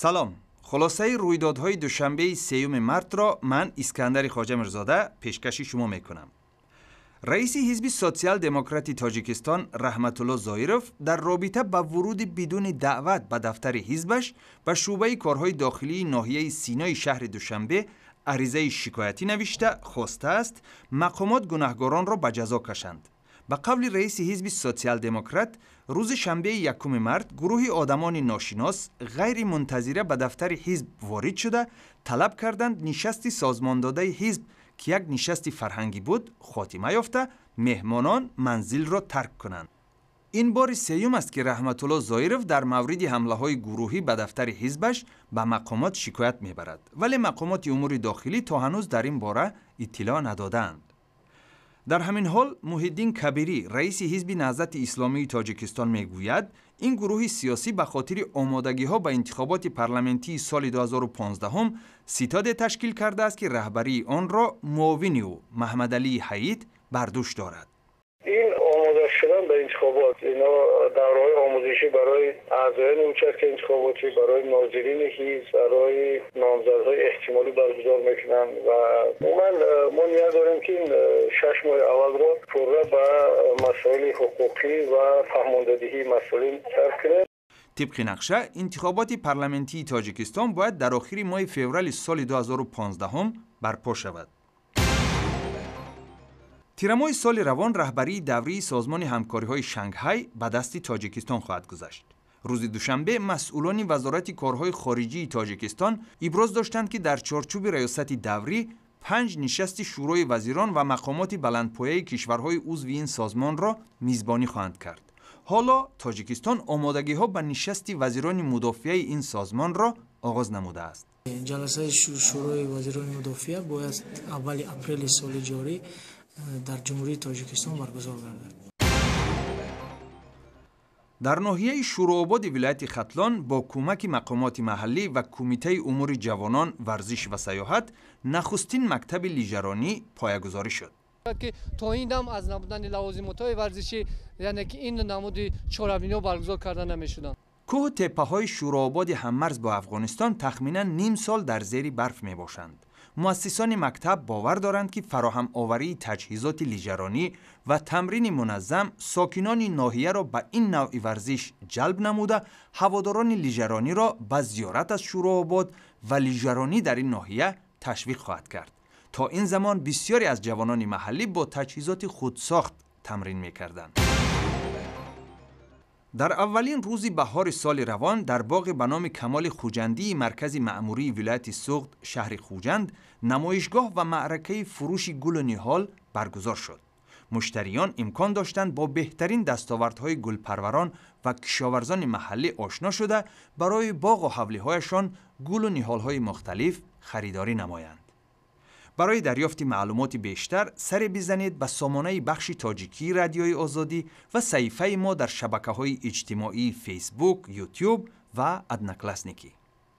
Салом. Хулосаи рӯйдодҳои душанбеи 3 мартро ман, Искандари Хоҷамирзода, пешкаши шумо мекунам. Раиси ҳизби Социал-демократи Тоҷикистон Раҳматулло Зоиров дар робита ба вуруди бидуни даъват ба дафтари ҳизбаш ба шӯъбаи корҳои дохилии ноҳияи Синои шаҳри Душанбе аризаи шикоятӣ навишта, хостааст мақомот гунаҳгоронро ба ҷазо кашанд. Ба қавли раиси ҳизби Социал-демократ, рӯзи шанбеи 1 март гурӯҳи одамони ношинос ғайримунтазира ба дафтари ҳизб ворид шуда, талаб карданд нишасти созмондодаи ҳизб, ки як нишасти фарҳангӣ буд, хотима ёфта, меҳмонон манзилро тарк кунанд. Ин бори сеюм аст, ки Раҳматулло Зоиров дар мавриди ҳамлаҳои гурӯҳӣ ба дафтари ҳизбаш ба мақомот шикоят мебарад, вале мақомоти умури дохилӣ то ҳанӯз дар ин бора иттилоъ надодаанд. Дар ҳамин ҳол Муҳиддин Кабирӣ, раиси ҳизби Наҳзати Исломии Тоҷикистон, мегӯяд, ин гурӯҳи сиёсӣ ба хотири омодагиҳо ба интихоботи парламентии соли 2015 ситоде ташкил кардааст, ки раҳбарии онро муовини ӯ Маҳмадалии Ҳаид бар дӯш дорад. Ин омода шудан ба интихобот, ино давраҳои омӯзишӣ барои аъзоёни участка интихоботӣ, барои нозирини ҳизб, барои номзадҳои эҳтимолӣ баргузор мекунанд ва умуман мо ният дорем, ки ин 6 моҳи аввалро пурра ба масоили ҳуқуқӣ ва фаҳмондадиҳии масъулин сарф кунем. Тибқи нақша, интихоботи парламентии Тоҷикистон бояд дар охири моҳи феврали соли 2015 барпо шавад. Тирамоҳи соли равон раҳбарии даврии Созмони ҳамкориҳои Шанхай ба дасти Тоҷикистон хоҳад гузашт. Рӯзи душанбе масъулони Вазорати корҳои хориҷии Тоҷикистон иброз доштанд, ки дар чорчӯби раёсати даврӣ 5 нишасти Шӯрои вазирон ва мақомоти баландпояи кишварҳои узви ин созмонро мизбонӣ хоҳанд кард. Ҳоло Тоҷикистон омодагиҳо ба нишасти вазирони мудофиаи ин созмонро оғоз намудааст. Ҷаласаи Шӯрои вазирони мудофиа бояд аввали апрели соли ҷорӣ дар Ҷумҳурии Тоҷикистон баргузор гардад. Дар ноҳияи Шӯроободи вилояти Хатлон бо кӯмаки мақомоти маҳаллӣ ва Кумитаи умури ҷавонон, варзиш ва сайёҳат нахустин мактаби лижаронӣ поягузорӣ шуд. Ки то ин дам аз набудани лавозимотҳои варзишӣ, яъне ки ин намуди чорабиниҳо баргузор карда намешуданд. Кӯҳу теппаҳои Шӯроободи ҳаммарз бо Афғонистон тахминан ним сол дар зери барф мебошанд. Муассисони мактаб бовар доранд, ки фароҳамоварии таҷҳизоти лижаронӣ ва тамрини муназзам сокинони ноҳияро ба ин навъи варзиш ҷалб намуда, ҳаводорони лижарониро ба зиёрат аз Шӯрообод ва лижаронӣ дар ин ноҳия ташвиқ хоҳад кард. То ин замон бисёре аз ҷавонони маҳаллӣ бо таҷҳизоти худсохт тамрин мекарданд. Дар аввалин рӯзи баҳори соли равон дар боғи ба номи Камоли Хуҷандии маркази маъмурии вилояти Суғд, шаҳри Хуҷанд, намоишгоҳ ва маъракаи фурӯши гулу ниҳол баргузор шуд. Муштариён имкон доштанд бо беҳтарин дастовардҳои гулпарварон ва кишоварзони маҳаллӣ ошно шуда, барои боғу ҳавлиҳояшон гулу ниҳолҳои мухталиф харидорӣ намоянд. Барои дарёфти маълумоти бештар саре бизанед ба сомонаи бахши тоҷикии Радиои Озодӣ ва саҳифаи мо дар шабакаҳои иҷтимоии Фейсбук, Ютюб ва Одноклассники.